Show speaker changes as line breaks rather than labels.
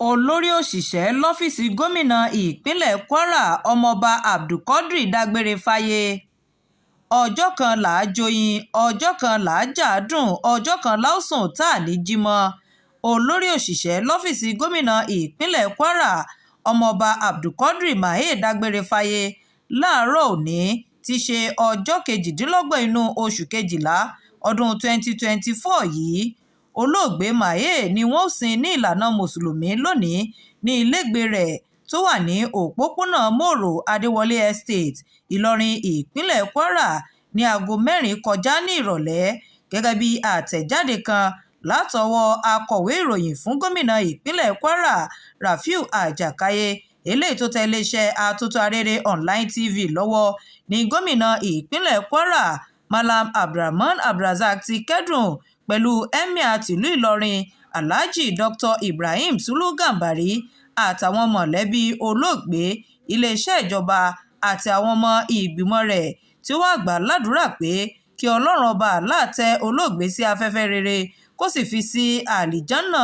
Olórí òṣìṣẹ́ lọ́fíìsì gómìnà ìpínlẹ̀ Kwara, Ọmọọba Abdulquadri, dágbére fáyé. Ọjọ́ kan là á jọyìn, ọjọ́ kan là á jàádùn, ọjọ́ kan la ó sùn tá ò ní í jí mọ́. Olórí òṣìṣẹ́ lọ́fíìsì gómìnà ìpínlẹ̀ Kwara, Ọmọọba Abdulquadri Maye, dágbére fáyé láàárọ̀ òní tí í ṣe ọjọ́ 28 inú oṣù kejìlá ọdún 2024 yìí. Olóògbé Maye ni wọ́n ó sìn ní ìlànà Mùsùlùmí lónìí ní ilégbèé rẹ̀ tó wà ní òpópónà Mòro, Adéwọlé Estate, Ìlọrin, ìpínlẹ̀ Kwara, ní aago 4 kọjá ní ìrọ̀lẹ́, gẹ́gẹ́ bí àtẹ̀jáde kan látọwọ́ akọ̀wé ìròyìn fún gómìnà ìpínlẹ̀ Kwara, Rafiu Ajákáyé, eléyìí tó tẹ iléeṣẹ́ Atótó Arére Online TV lọ́wọ́. Ní gómìnà ìpínlẹ̀ Kwara, Mallam Abdulrahman Abdulrazaq, ti kẹ́dùn pẹ̀lú Emir tìlú Ìlọrin, Alhaji Dr Ibrahim Sulu Gambari, àtàwọn mọ̀lẹ́bí olóògbé, iléeṣẹ́ ìjọba àti àwọn ọmọ ìgbìmọ̀ rẹ̀, tí ó wàá gbà á ládùúrà pé kí Ọlọ́run Ọba Allah tẹ́ olóògbé sí afẹ́fẹ́ rere, kó sì fi sí àlìjànnà.